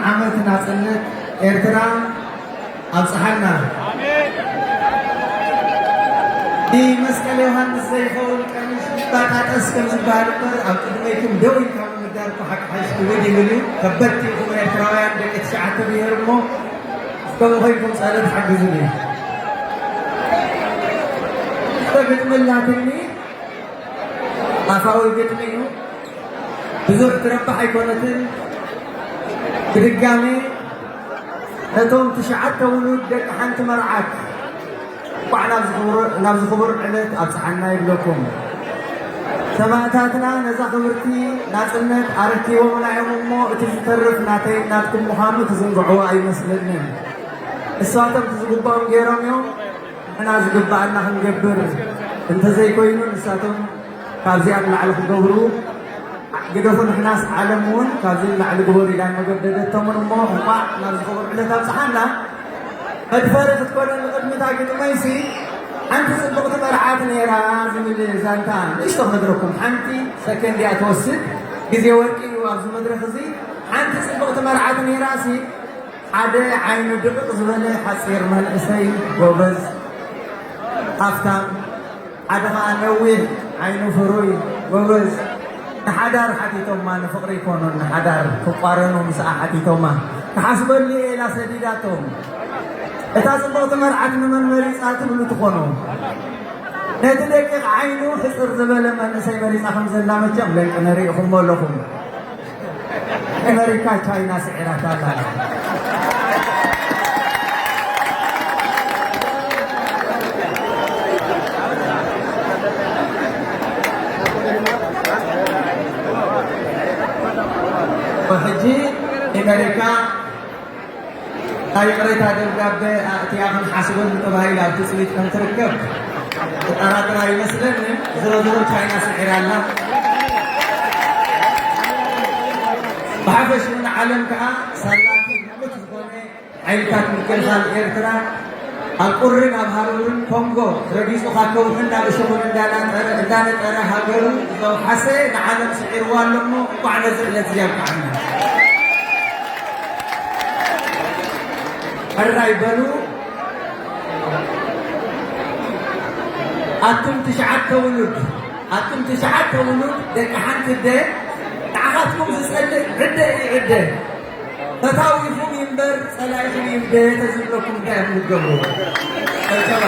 ዓመት ናጽነት ኤርትራ ኣብጽሓና። ንመስቀል ዮሃንስ ዘይኸውን ቀሚሽ ይበጣጠስ ከም ዝበሃል እምበር፣ ኣብ ቅድመይኩም ደው ኢልካ ምምዳር እኮ ሓቂ ሓይሽ ክብድ ይብል እዩ። ከበድቲ ኢኹም ኤርትራውያን ደቂ ትሽዓተ ብሄር እሞ፣ ከምኡ ኮይንኩም ጸሎት ሓግዙኒ። ግጥሚ ኣላትኒ፣ ኣፋዊ ግጥሚ እዩ። ብዙሕ ትረብሕ ኣይኮነትን። ብድጋሜ ነቶም ትሽዓተ ውሉድ ደቂ ሓንቲ መርዓት እንኳዕ ናብዚ ክቡር፣ ናብዚ ክቡር ዕለት ኣብጽሓና ይብለኩም። ሰማእታትና ነዛ ክብርቲ ናጽነት ኣረኪቦምና እዮም እሞ፣ እቲ ዝተርፍ ናተይን ናትኩም ምዃኑ ትዝንግዕዎ ኣይመስለንን። ንሳቶም እቲ ዝግብኦም ገይሮም እዮም። ንሕና ዝግብኣና ክንገብር እንተዘይኮይኑ፣ ንሳቶም ካብዚኣ ንላዕሊ ክገብሩ ግደፉ። ንሕናስ ዓለም እውን ካብዚ ንላዕሊ ግበሩ ኢላ መገደደቶምን እሞ፣ እንቋዕ ናብዚ ክቡር ዕለት ኣብጽሓና። መድፈሪ ክትኮነኒ ቅድሚ እታ ግጥመይሲ፣ ሓንቲ ጽብቕቲ መርዓት ነይራ ዝብል ዛንታ ንእሽቶ ክነግረኩም። ሓንቲ ሰከንድ እያ ትወስድ፣ ግዜ ወርቂ እዩ ኣብዚ መድረኽ እዚ። ሓንቲ ጽብቕቲ መርዓት ነይራሲ፣ ሓደ ዓይኑ ድቕቕ ዝበለ ሓጺር መንእሰይ ጎበዝ ሃፍታም፣ ሓደ ኸኣ ነዊሕ ዓይኑ ፍሩይ ጎበዝ። ንሓዳር ሓቲቶማ፣ ንፍቕሪ ይኮኑን ንሓዳር ክቋረኑ ምስኣ ሓቲቶማ። ክሓስበሉ እየ ኢላ ሰዲዳቶም። እታ ጽብቕቲ መርዓት ንመን መሪጻ ትብሉ ትኾኑ? ነቲ ደቂቕ ዓይኑ ሕጽር ዝበለ መንእሰይ መሪጻ ከም ዘላ መቸም ለንቅነ ርኢኹሞ ኣለኹም። ኣመሪካ ቻይና ስዒራታ ኣላ። ሕጂ ኣመሪካ ናይ ይቕሬታ ደብዳበ ኣእትያ ክንሓስበሉ ተባሂላ ኣብ ትጽቢት ከም ትርከብ እጠራጥር ኣይመስለንን። ዝሮ ዝሮ ቻይና ስዒራ ኣላ። ብሓፈሽኡ ንዓለም ከኣ ሳላቲ ምዑት ዝኾነ ሓይልታት ምክልኻል ኤርትራ ኣብ ቁርን ኣብ ሃሩርን ኮንጎ ረጊጹ ካብ ከውሕን ናብ እሾኽን እንዳናጠረ፣ እንዳነጠረ ሃገሩ ዘውሓሰ ንዓለም ስዒርዋ ኣሎ እሞ እንቋዕ ነዚ ዕለት እዚ ኣብቅዓና። ሕራይ በሉ ኣቱም ትሽዓተ ውሉድ፣ ኣቱም ትሽዓተ ውሉድ ደቂ ሓንቲ ኣደ፣ ንዓኻትኩም ዝጸልእ ዕደ እዩ ዕደ። ፈታዊኹም ይንበር ጸላኢኹም ይንበር ተዝብለኩም እንታይ ኢኹም ትገብሩ? ጨብጨባ።